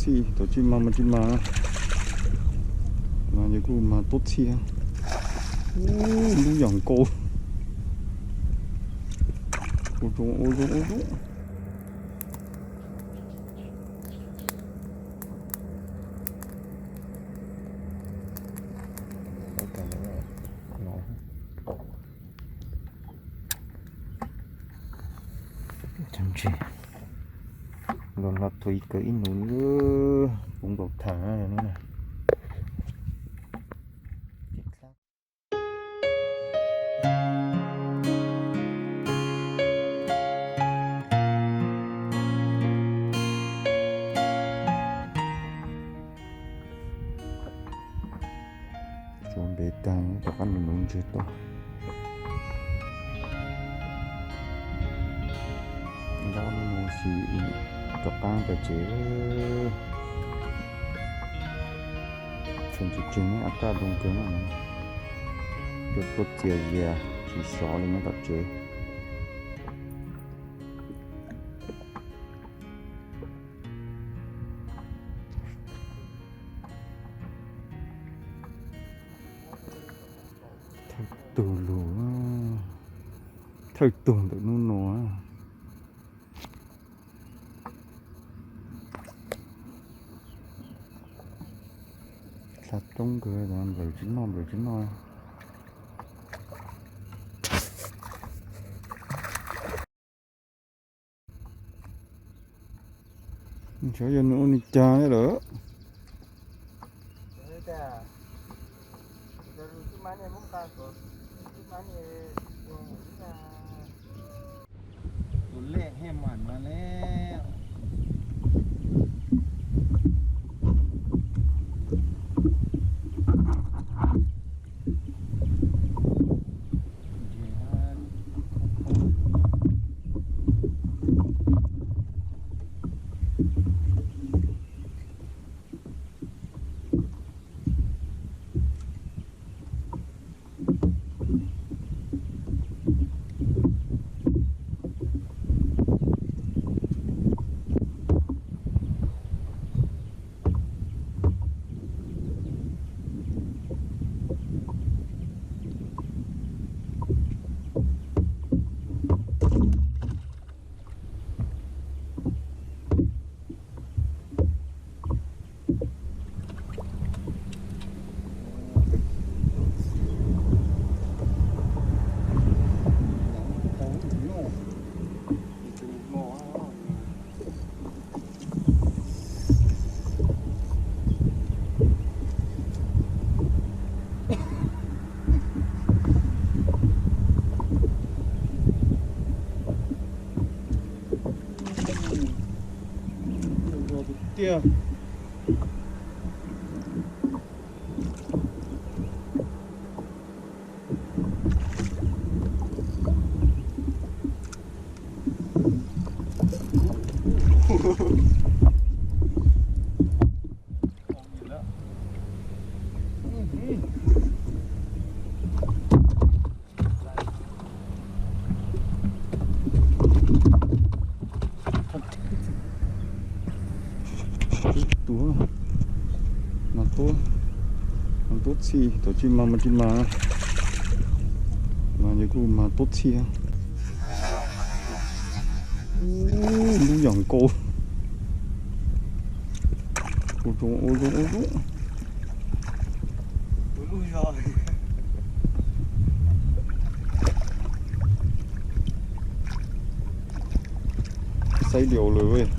Txhij, tus tsis mas mas tsis mas, mas yog kuj mas tub txhij. Ub, lub yog nkaus. Ua zoo, ua zoo, ua zoo. Los hlob tuag ib kawg ib nus li, puv nkaus tham no. Tsuav npe tag, rov qab nws nuv ntseg toj. Nyob no mus si rov qab pem tsev. Tseem tsis tseg ne, a kaj zoo kawg no. Cua tuaj txias zias tsis sov li nyob tom tsev. Thawj tug lug, thawj tug ntawm hnub no. Dlha roob kawg, nplawm tsis noj, nplawm tsis noj. Xyov yog nws ua li cas lawm. Tus lej hej mas no le. Tiag. Tus mas tub, mas tub txhij, tus tsis mas mas tsis mas, mas yog kuj mas tub txhij. Ub, lub yog nkaus. Ua zoo, ua zoo, ua zoo. Xaib liaus lawm.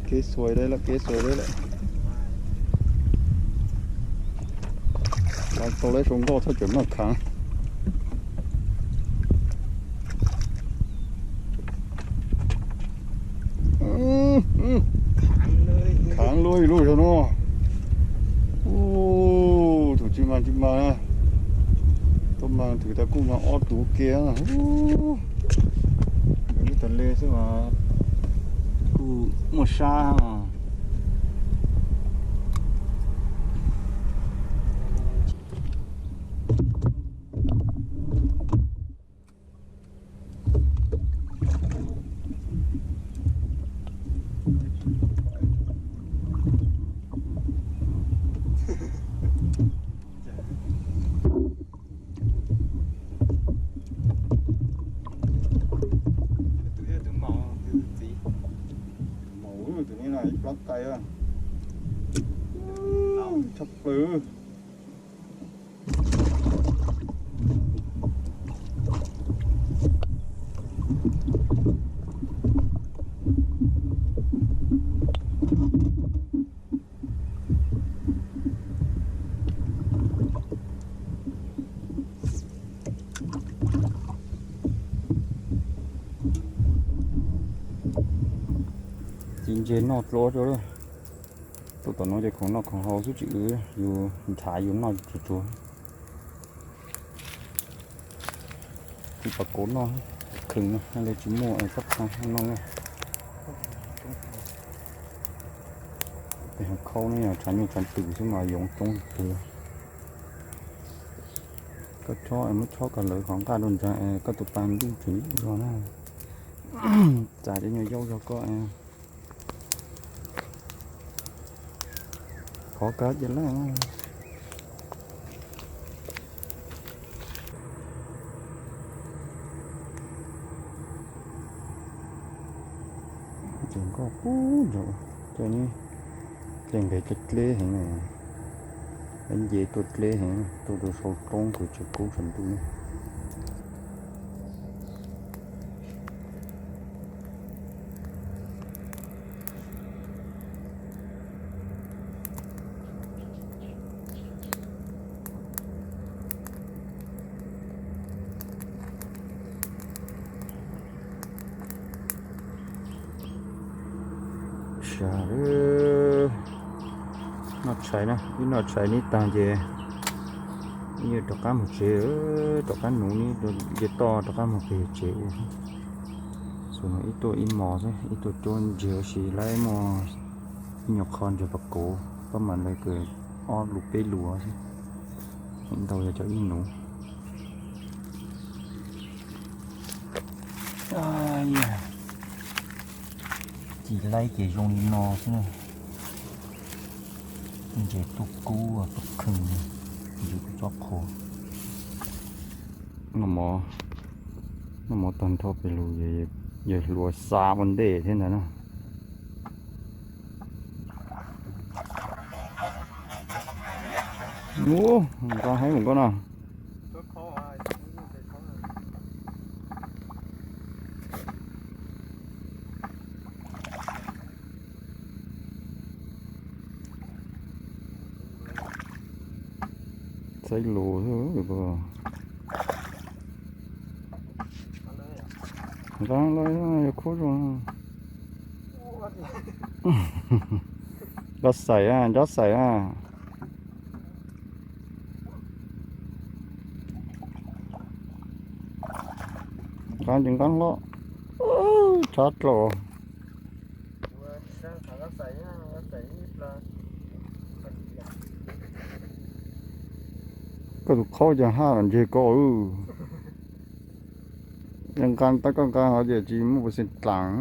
Kev xuas deb lawm, kev xuas deb lawm. Tau lawm, sau nkauj txhob tseem maj khav. Khav luaj ib lub zog no. Tus tsis mas tsis mas, tuaj mas twb tau kuj mas ob tug ua ke. Lub tas le xwb mas kuj muaj sab. Tus no ib plab tais, tshaj plaws. Ci ntses noj dlua rau lawm. Tuaj tom no ces khoom noj khoom haus xwb tsis, yus nrhav yus noj tsuag tsuag. Tiv pas kauv noj, khwm no, li tsis muaj txhob txha noj na. Tes hav khaub no yog tshav nyuj tshav twm xwb mas yoov coob kawg. Koj chob muab chob kom lawv qhov nqaj rau ntseeg es koj tus pas ntuj tseem zog na. Txais cov nyuag yaub zog koj. Khov kawg ces lawm. Ces nkoj qub nraud, coj neb dlej nqes dleb dleb heev na. Ib nce tuaj dleb heev, tuaj rau saum roob kws tseem kub tsaus ntuj ne. Sab, noj tshais na, ib noj tshais neb taag ces ib yuav rov qab moog tsev, rov qab nuv neb nce toj rov qab moog peg tsev ua. Xwb no ib tuaj ib mos xwb, ib tuaj cuab ntses ua si laib muaj ib nyuag qho ntses pas kauv, pab mam le kws ob lus peb lus xwb, ntau yog cov ib nuv. Ci laib ces zoo li no xwb na. Ntses tuaj kub tuaj khwm, ntses kuj tsob qhuav. Noj mov tag nrho pem lug, yawg hluas xa ua ntej thiab ntag na. Ub, nqa heev mus koj no. Txaij lus xwb. Nqa los yog khub zoo. Nco xaim a, nco xaim a. Nqa ces nqa hlo. Tshav dlaus. Koj tus qhaub cas haj los ntseg koj. Yog nqa tab koj nqa hov ces tsis muaj percent dlaam.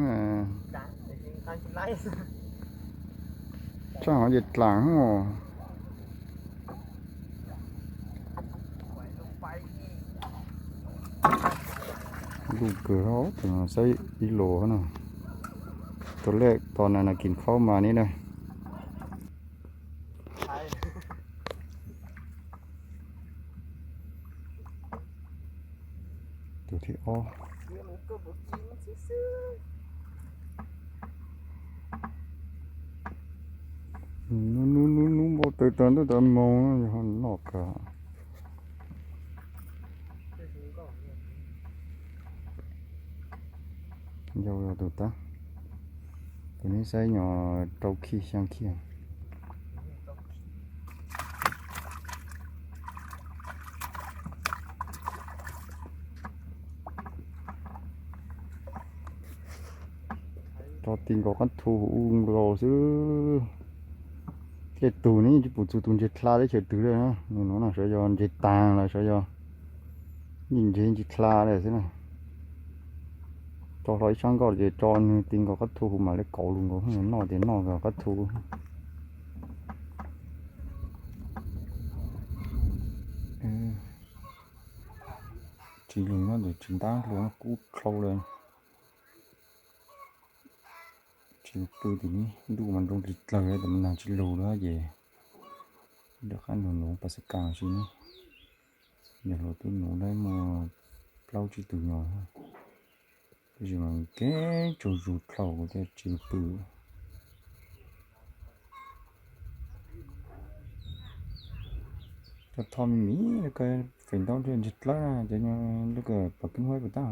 Tshaj hov ces dlaam os. Luj kawg, saib ib los no. Tus lej tos na nas kis khaub mas ni na. Tus thib ob. Nub nub nub nub npau taws tag ntuj tag moog yog noj kawg. Yau yog tus tab, tus neb saib nyuag rau khij xyaa khij. Tso ti nkaus qab thu hu u nkaus xwb. Tej tug ne tsis pum txug tus ntses dlha teb chaws twg li. Nws nuav no sawv yog ntses taag los sawv yog yeej ntses ntsis dlha li xwb na. Tso hlo ib sab nkoj ces tso nwg ti nkaus qab thu hu mam le kauv lug nkaus, noj ces noj nkaus qab thu. Tsis lug nyob ntawm tsis ntab hluas kub dlhau li. Pw tim no ntuj mas nroo dlig dlaws, tam sim no nag tsis lug lawm ces rov qab nrug nuv pas xav kas si ne. Yog hluas tub nuv lawv muaj plaub tsib tug nyuam, tab sis mas kev tsaug zug dlhau kuv thiaj tsis pw. Cov tho me me lawv kawg feem ntau ntsig dlawb na, cov lub kawg pom keeb huab puas tab.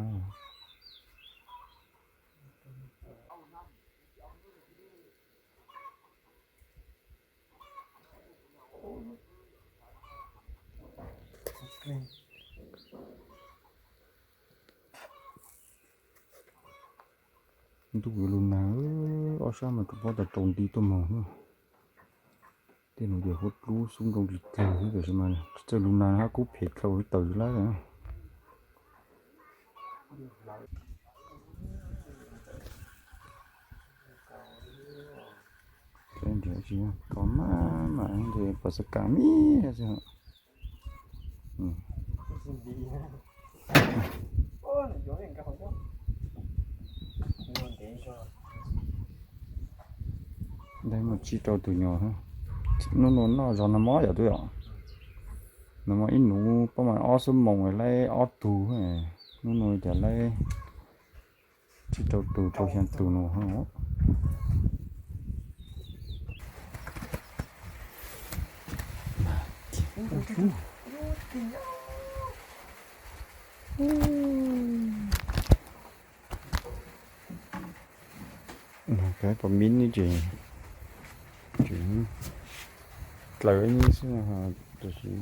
Ntuj yuav lug nag, ob sab mas rau pob tau rau nti tuaj moog. Tej nuav ces huab dlub xub nroo dlig dlaws xwb, tab sis mas txawj lug nag hab kub phem dlhau tawm lawm. Tsis, tsis, tsis, pas xav kas me xwb. Ntawd muaj tsib rau tug nyuam. Nub nua noj zog nag mob yom tub yom. Nag mob ib nub pab mas ob xuab moos laib ob tug, nub nua cas laib tsib rau tug rau xyaa tug nua. Pom miv ne ces dlawg ib nyuag xwb, tab sis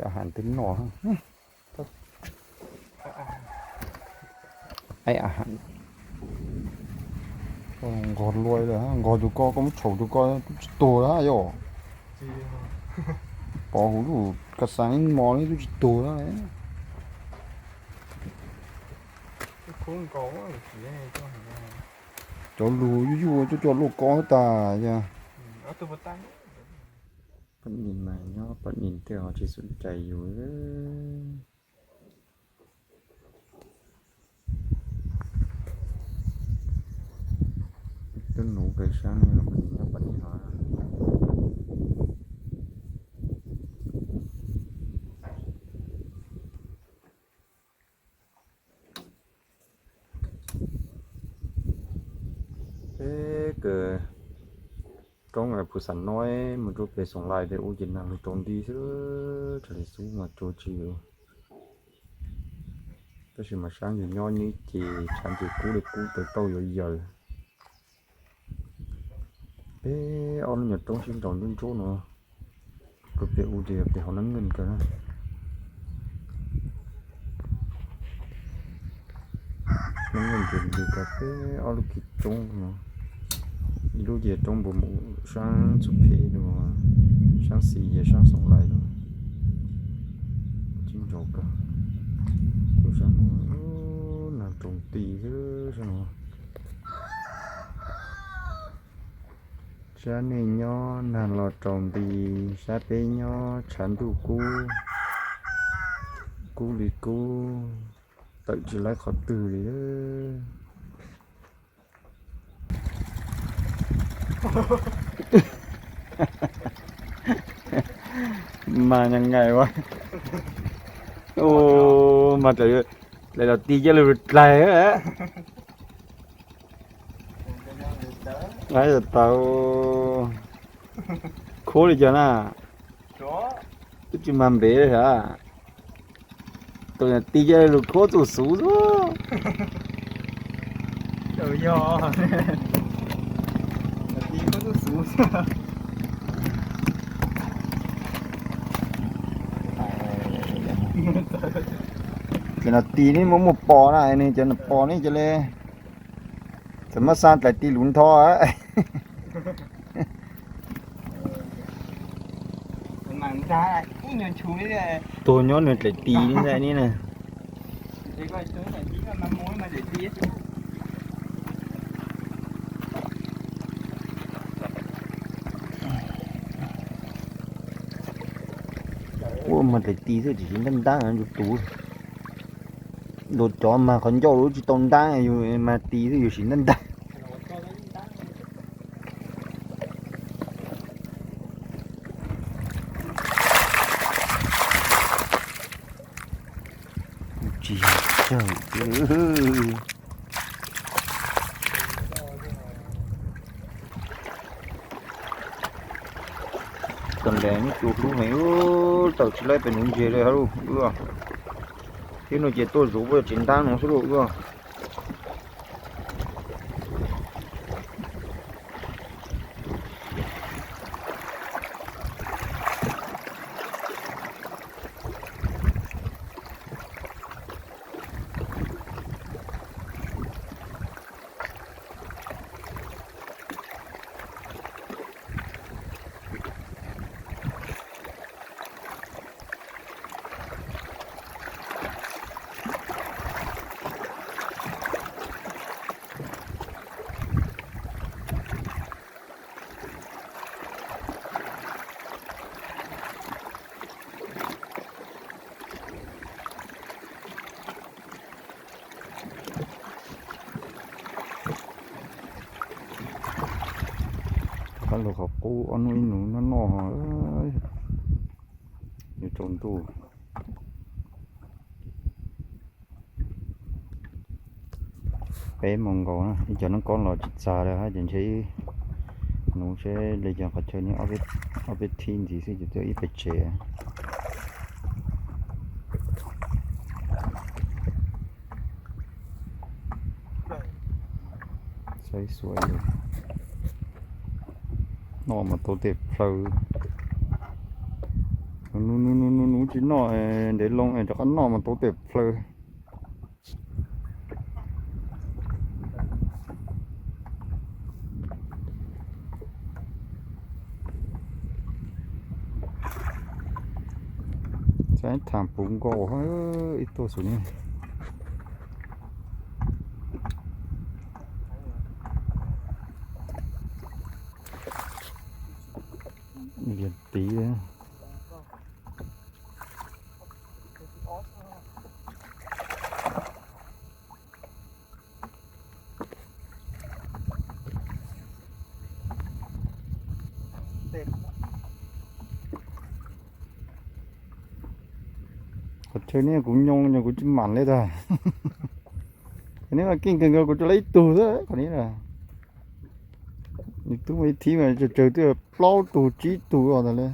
aaj has twb noj. Nqos luaj lawm, nqos tug ko, koj muab tshaum tug ko twb tsis tuag lawm yom. Pov huv lub kas xav ib mos li twb tsis tuag lawm. Cov lug yuj yuj coj coj luaj ko tas yog. Poj nim mas nyob poj nim tej ho tsis xum cai yus. Tub nuv kawg sab ne los poj nim nyob poj nim no. Peb kawg roob Phu Xam Noib mus rau pem Xoom Lais tej ub ces nag lug rau nti xwb, txhaj li xub mas rua tsis. Tab sis mas saab yus nyob neb ces tshav ntuj kub li kub tawv tauj yuav yaws. Peb ob lub nyuag roob sib nraus ntsuab ntsuab no, rau pem ub ces pem hauv Nab Nkeej kawg. Nab Nkeej ces nce tau peb ob lub kis roob no, ib lub ces roob npua mus saab Txuj Phem, saab Xis, saab Xoom Lais no. Sib nraus kawg. Saab no nag rau nti xwb saab no. Saab nej nyob nag los rau nti, saab peb nyob tshav ntuj kub, kub li kub, tawm tsis laib qhov twg li. Mas nyag nqaim ua, mas dlaim los ti coj lug dlaig. Tau khuab li cas na, twb tsis mag npev li hab. Tus ti coj lug khuab txuj xuv xwb. Cov no ti ne muaj muaj pos na, cov no pos ne cov le, txawm muab xa dlaim ti luv ntho. Tuag nyob nws dlaim ti ntag ne na. Ua mag dlaim ti xwb tiam sis ntab ntab tus. Ntaus cov mag qhov ncauj lub tsis tau ntab, yus mag ti xwb yus siv ntab ntab. Tawg thiab. Tau ntev muab cua hlub heev, tawm tsis laib pem nuv ntses li hab lauj. Thiab no ces tuaj zuv puag tsev ntab no xwb lauj. Rov qab lug qhov qub ob hnub ib nus noj noj ho yuav tsaus ntuj. Peb moos nkaus na, ib co noob koob los tsis txaus li hab ces ntshe ib nuv seb li cas qhov chaw niag ob peb thib ntxiv xwb ces tuaj ib pem tsev. Saib xuav noj mas tau tej plhaw. Nuv nuv nuv nuv tsis noj, ntev loo es rov qab noj mas tau tej plhaw. Saib thaam puv nkaus ib tuaj xwb ne. Yog tid, qhov chaw no kuv nyoo nyoo kuv tsis mam li tag. Qhov no mas keej kawg nkaus kuv tsuas laib ib tug xwb qhov no na. Nws twb muaj ib thib mas tsawg tsawg twb plaub tug tsib tug os tas li.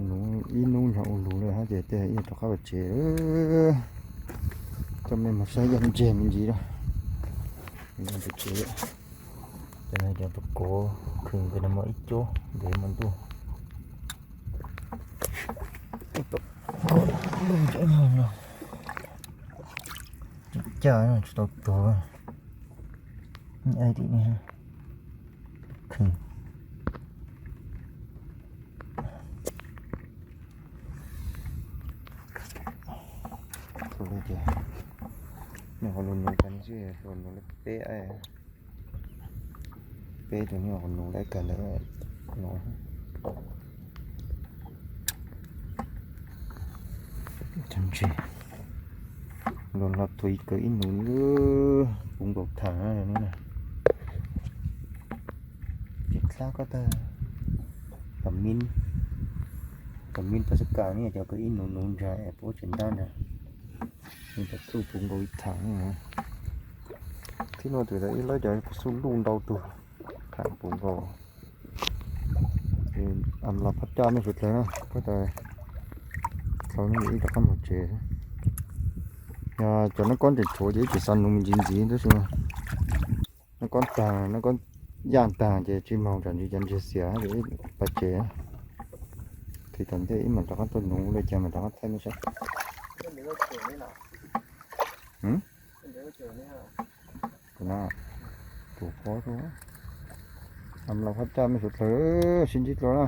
Nuv ib hnub nyob ua lug li hab ces tej ib rov qab pem tsev. Coj mej mus saib yaj ntseg me ntsis lawm. Pem tsev, cov no cov tus kov khw nkawd no muaj ib cuab ntev mas ntuj. Caj tsis tau tuag. Khw. Tus no ces nws ho lug nuv tas xwb, lug nuv li peb, peb tus no ho nuv lawm kag ntawd no. Ntsis, lug hlo tuag ib kawg ib nus, puv nkaus thaam no na. Ces dlab koj tag, tom mi, tom mi pas xub kas ne, cov kawg ib nus nus ntag es puab tseem ntab ntag. Nws tas xuj puv nkaus ib thaam. Thib no tus tas ib lawv cov xuj luj ntau tug, thaam puv nkaus. Los phab caj mej suav dlawg na, puab tas dlhau no ib rov qab mus tsev. Yog cov noob koob tseem tshuav ces ib tsis xav nuv me ntsis ntxiv tab sis noob koob tag, noob koob yaj tag ces tsis moog tsam ntsis cov ntseg xiam ces ib pas tsev. Thim tom ntej ib mam rov qab tuaj nuv li cas mam rov qab thaij mej saib. Tus no, tus pob, los phab caj mej suav dlawg, sib ntsib dlua na.